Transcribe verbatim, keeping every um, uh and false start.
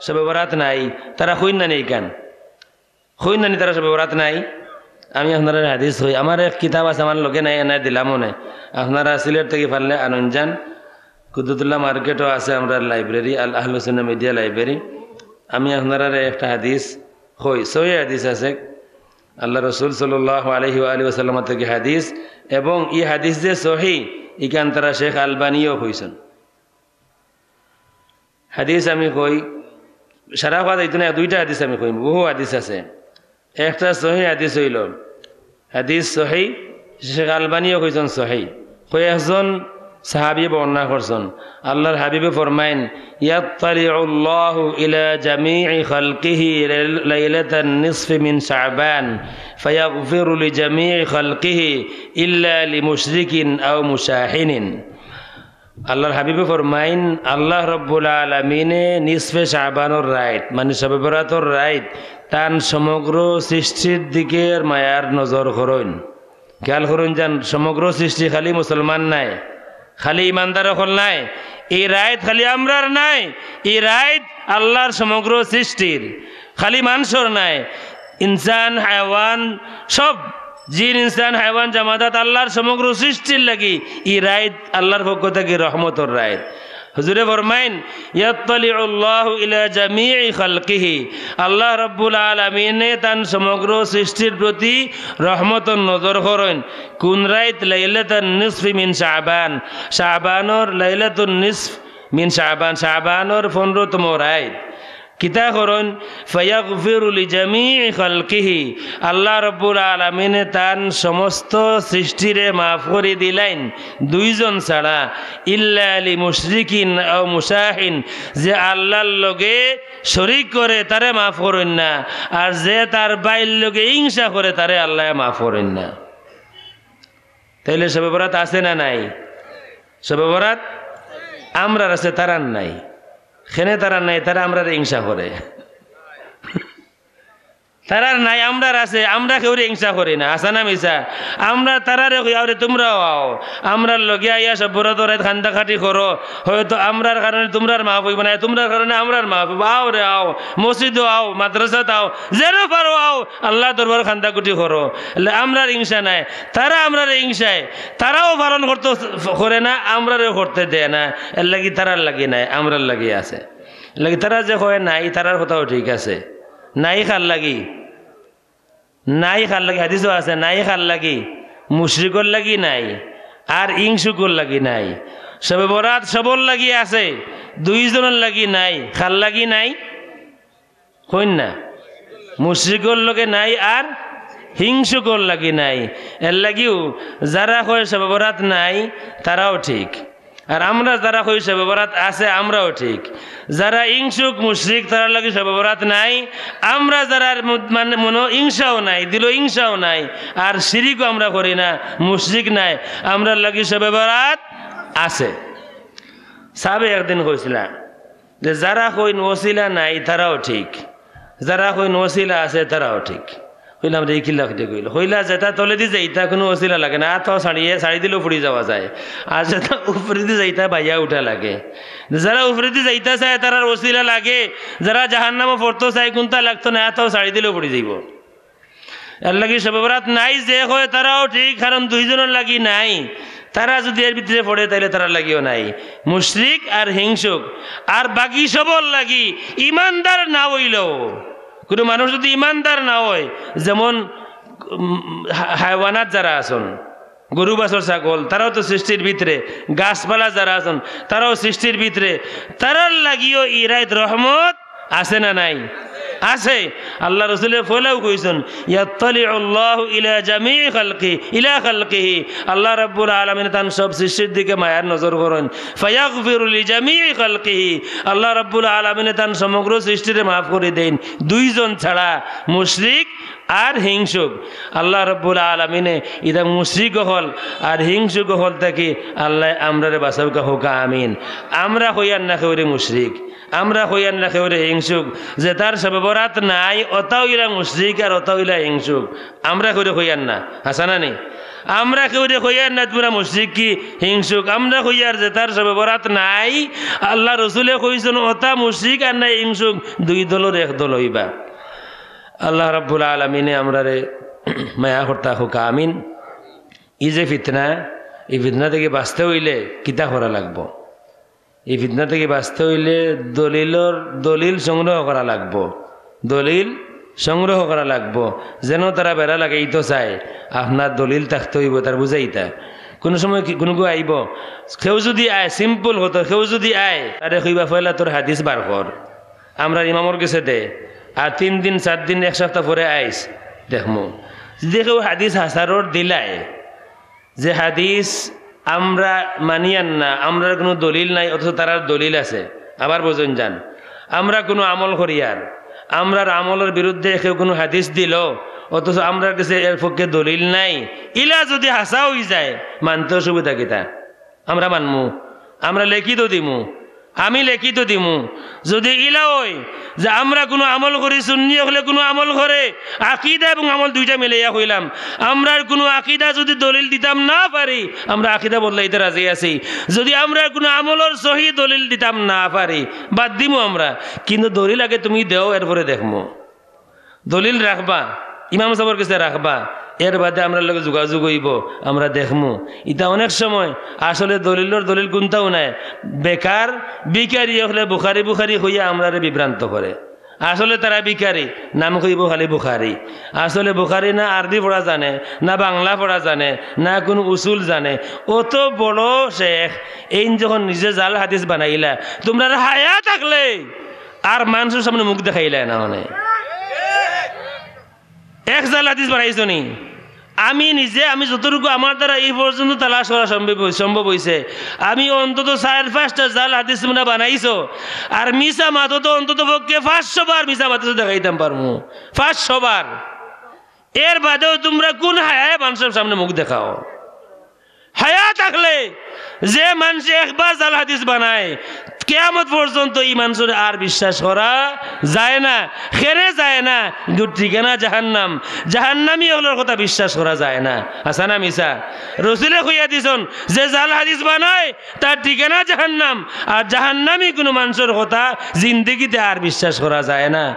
শবে বরাত নাই, তারা কইন না নি ইখান? কইন না নি তারা শবে বরাত নাই? আমি আপনারারে হাদিস কই, আমার এক কিতাব আছে, আমার লগে নাই, এনে দিলাম অনে। আপনারা সিলেট থাকি পারলে আনইন যান। কুদরতুল্লাহ মার্কেটও আছে আমরার library, আল আহলুসুন্নাহ মিডিয়া library। আমি আপনারারে একটা হাদিস কই, সহি হাদিস আছে, আল্লাহ রসুল সাল্লাল্লাহু আলাইহি ওয়া আলিহি ওয়াসাল্লাম থাকি হাদিস, এবং ই হাদিস যে সহি, ইখান তারা শেখ আলবানিও কইছইন। হাদিস আমি কই, সারা কথা ইতো না, দুইটা হাদিস আমি কই, বহু হাদিস আছে। একটা সহি হাদিস অইলো, হাদিস সহি, শেখ আলবানিও কইছইন সহি। কই একজন সাহাবী বর্ণনা করছইন, আল্লাহর হাবিবে ফরমাইন, "ইয়াত্তালিউল্লাহু ইলা জামিই খালকিহি লাইলাতান নিসফি মিন শাবান, ফায়াগফিরু লিজামিই খালকিহি ইল্লা লিমুশরিকিন আও মুশাহিনিন।" আল্লাহর হাবিবে ফরমাইন, আল্লাহ রব্বুল আলামিনে নিসফে শাবানর রাইত, মানে শবে বরাতর রাইত, তান সমগ্র সৃষ্টির দিকে মায়ার নজর করইন। খেয়াল করইন যান, সমগ্র সৃষ্টি খালি মুসলমান নায়, খালি ইমানদার অকল নায়। ই রাইত খালি আমরার নায়, ই রাইত আল্লাহর সমগ্র সৃষ্টির, খালি মানষর নায়। ইনসান, হায়ওয়ান, সব জিন, ইনসান, হায়ওয়ান, জামাদাত, আল্লাহর সমগ্র সৃষ্টির লাগি ই রাইত আল্লাহর পক্ষ থাকি রহমতর রাইত। হুজুরে ফরমাইন, "ইয়াত্তালিউল্লাহু ইলা জামিই খালকিহি।" আল্লাহ রব্বুল আলামিনে তান সমগ্র সৃষ্টির প্রতি রহমতর নজর করইন। কুন রাইত? লাইলাতান নিসফি মিন শাবান, শাবানর লাইলাতুন নিসফ মিন শাবান, শাবানর পনেরোতম রাইত। কিতা করইন? ফায়াগফিরু লিজামিই খালকিহি, আল্লাহ রব্বুল আলামিনে তান সমস্ত সৃষ্টিরে মাফ করি দিলাইন, দুইজন ছাড়া, ইল্লা লিমুশরিকিন আও মুশাহিন, যে আল্লাহর লগে শরিক করে তারে মাফ করইন না, আর যে তার ভাইর লগে হিংসা করে তারে আল্লায় মাফ করইন না। তাইলে শবে বরাত আছে না নাই? শবে বরাত আমরার আছে, তারার নাই। কেনে তারার নাই? তারা আমরারে হিংসা করে। তারার নাই, আমরার আছে, আমরা কেউরে হিংসা করি না, আছে না মিছা? আমরা তারারে কই, "আও রে, তুমরাও আও, আমরার লগে আইয়া শবে বরাতর রাইত কান্দাকাটি করো, হয়তো আমরার কারণে তুমরার মাফ অইবো না, তুমরার কারণে আমরার মাফ অইবো, আও রে আও, মসজিদো আও, মাদ্রাসাত আও, যেনো পারো আও, আল্লাহর দরবারো কান্দাকুটি করো।" এলে আমরার হিংসা নাই, তারা আমরারে হিংসায়, তারাও পালন করতো করে না, আমরারেও করতে দেয় না। এর লাগি তারার লাগি নাই, আমরার লাগি আছে। এর লাগি তারা যে কয় নাই, তারার কথাও ঠিক আছে। নাই কার লাগি? নাই কার লাগি? হাদিসও আছে, নাই কার লাগি? মুশরিকর লাগি নাই, আর হিংসুকর লাগি নাই। শবে বরাত সবর লাগি আছে, দুইজনর লাগি নাই। কার লাগি নাই? কইন না? মুশরিকর লগে নাই আর হিংসুকর লাগি নাই। এর লাগিও যারা কয় শবে বরাত নাই, তারাও ঠিক। আর আমরা যারা কই শবে বরাত আছে, আমরাও ঠিক। যারা হিংসুক মুশরিক, তারার লাগি শবে বরাত নাই। আমরা যারার ম-, মানে মনো হিংসাও নাই, দিলো হিংসাও নাই, আর শিরিকও আমরা করি না, মুশরিক নাই, আমরার লাগি শবে বরাত আছে। সাবে একদিন কইছিলা, যে যারা কইন ওসিলা নাই, তারাও ঠিক, যারা কইন ওসিলা আছে, তারাও ঠিক। কইলাম, "রে, কিলা কিতা কইল?" কইলা, "যেটা তলেদি যাইতা, কুনু ওসিলা লাগে না, আত পাও ছাড়িয়ে, ছাড়ি দিলেও পড়ি যাওয়া যায়, আর যেটা উপরেদি যাইতা, বাইয়া উঠা লাগে। যারা উপরেদি যাইতা চায়, তারার ওসিলা লাগে, যারা জাহান্নামো পড়তো চায়, কুনতা লাগতো না, আত পাও ছাড়ি দিলেও পড়ি যাইবো।" এর লাগি শবে বরাত নাই যে কয় তারাও ঠিক, কারণ দুইজনর লাগি নাই। তারা যুদি এর ভিতরে পড়ে, তাইলে তারার লাগিও নাই। মুশরিক আর হিংসুক, আর বাকি সবর লাগি ইমানদার না অইলেও, কুনু মানুষ যুদি ইমানদার না অয়, যেমন, উম, হা-, হায়ওয়ানাত যারা আছইন, গরু, বাছর, ছাগল, তারাও তো সৃষ্টির ভিতরে, গাছপালা যারা আছইন, তারাও সৃষ্টির ভিতরে, তারার লাগিও ই রাইত রহমত আছে না নাই? আছে। আল্লাহ রসুলে পয়লাউ কইছইন, "ইয়াত্তালিউল্লাহু ইলা জামিই খালকি, ইলা খালকিহি।" আল্লাহ রাব্বুল আলামিনে তান সব সৃষ্টির দিকে মায়ার নজর করইন। "ফায়াগফিরু লিজামিই খালকিহি।" আল্লাহ রাব্বুল আলামিনে তান সমগ্র সৃষ্টিরে মাফ করি দেইন, দুইজন ছাড়া, মুশরিক আর হিংসুক। আল্লাহ রাব্বুল আলামিনে ইতা মুশরিক অকল আর হিংসুক অকল থাকি আল্লায় আমরারে বাঁচাউক্কা, কউক্কা আমিন। আমরা কইয়ার না কেউরে মুশরিক, আমরা কইয়ার না কেউরে হিংসুক, যেতার শবে বরাত নাই, অতা অইলা মুশরিক আর অতা অইলা হিংসুক। আমরা কেউরে কইয়ার না, হাছা না নি? আমরা কেউরে কইয়ার না, "তুমরা মুশরিক কি হিংসুক?" আমরা কইয়ার, "যেতার শবে বরাত নাই, আল্লার রসুলে কইছইন, অতা মুশরিক আর নায় হিংসুক, দুই দলর এক দল অইবা।" আল্লাহ রাব্বুল আলামিনে আমরারে মায়া করতা হউক, আমিন। ই যে ফিতনা, ই ফিতনা থাকি বাঁচতে অইলে কিতা করা লাগবো? ই ফিতনা থাকি বাঁচতে অইলে দলিলর, দলিল সংগ্রহ করা লাগবো, দলিল সংগ্রহ করা লাগবো। যেন তারা বেড়া লাগাইতো চায়, আপনার দলিল থাকতে অইবো, তার বুঝাইতা। কুনু সময় কি, কুনু কেউ আইবো, কেউ যুদি আয়, simple কথা, কেউ যুদি আয়, তারে কইবা, "পয়লা তোর হাদিস বার কর, আমরার ইমামর গেছে দে, আর তিন দিন, চাইর দিন, এক সাপ্তা পরে আইস, দেখমু।" যুদি কেউ হাদিস হাছারর দিলায়, যে হাদিস আমরা মানিয়ার না, আমরার কুনু দলিল নাই, অথচ তারার দলিল আছে। আবার বুঝইন যান, আমরা কুনু আমল করিয়ার, আমরার আমলর বিরুদ্ধে কেউ কুনু হাদিস দিলো, অথচ আমরার গেছে এর পক্ষে দলিল নাই, ইলা যুদি হাছা অইযায়, মানতে অসুবিধা কিতা? আমরা মানমু, আমরা লেখিত দিমু, আমি লেখিত দিমু। যুদি ইলা অয় যে আমরা কুনু আমল করি, সুন্নি অকলে কুনু আমল করে, আকিদা এবং আমল দুইটা মিলাইয়া কইলাম, আমরার কুনু আকিদা যুদি দলিল দিতাম না পারি, আমরা আকিদা বদলাইতে রাজি আছি। যুদি আমরার কুনু আমলর সহি দলিল দিতাম না পারি, বাদ দিমু আমরা, কিন্তু দলিল আগে তুমি দেও, এরপরে দেখমু। দলিল রাখবা, ইমাম সাবর গেছে রাখবা, এর বাদে আমরার লগে যোগাযোগ অইবো, আমরা দেখমু। ইতা অনেক সময় আসলে দলিলর দলিল কুনটাও নায়, বেকার ভিখারি অকলে বুখারি বুখারি কইয়া আমরারে বিভ্রান্ত করে। আসলে তারা ভিখারি, নাম কইবো খালি বুখারি। আসলে বুখারি না আরবি পড়া জানে, না বাংলা পড়া জানে, না কুনু উসুল জানে। অত বড় শেখ, এইন যখন নিজে জাল হাদিস বানাইলা, তুমরার হায়া থাকলে আর মানষর সামনে মুখ দেখাইলায় না। মানে, এক জাল হাদিস বানাইছো নি? আমি নিজে, আমি যতটুকু আমার দ্বারা এই পর্যন্ত তালাশ করা সম্ভব, সম্ভব অইছে, আমি অন্তত চাইর পাঁচটা জাল হাদিস তুমরা বানাইছো। আর মিছা মাতো তো অন্তত পক্ষে পাঁচশো বার মিছা মাতো দেখাইতাম পারমু, পাঁচশো বার। এর বাদেও তুমরা কুন হায়ায় মানষর সামনে মুখ দেখাও? হায়া থাকলে যে মানষে একবার জাল হাদিস বানায়, কিয়ামত পর্যন্ত ই মানষরে আর বিশ্বাস করা যায় না। কেনে যায় না? কিন্তু ঠিকানা জাহান্নাম। জাহান্নামী অকলর কথা বিশ্বাস করা যায় না। হাছা না মিছা? রসুলে কইয়া দিছইন, যে জাল হাদিস বানায়, তার ঠিকানা জাহান্নাম। আর জাহান্নামী কুনু মানষর কথা জিন্দেগিতে আর বিশ্বাস করা যায় না।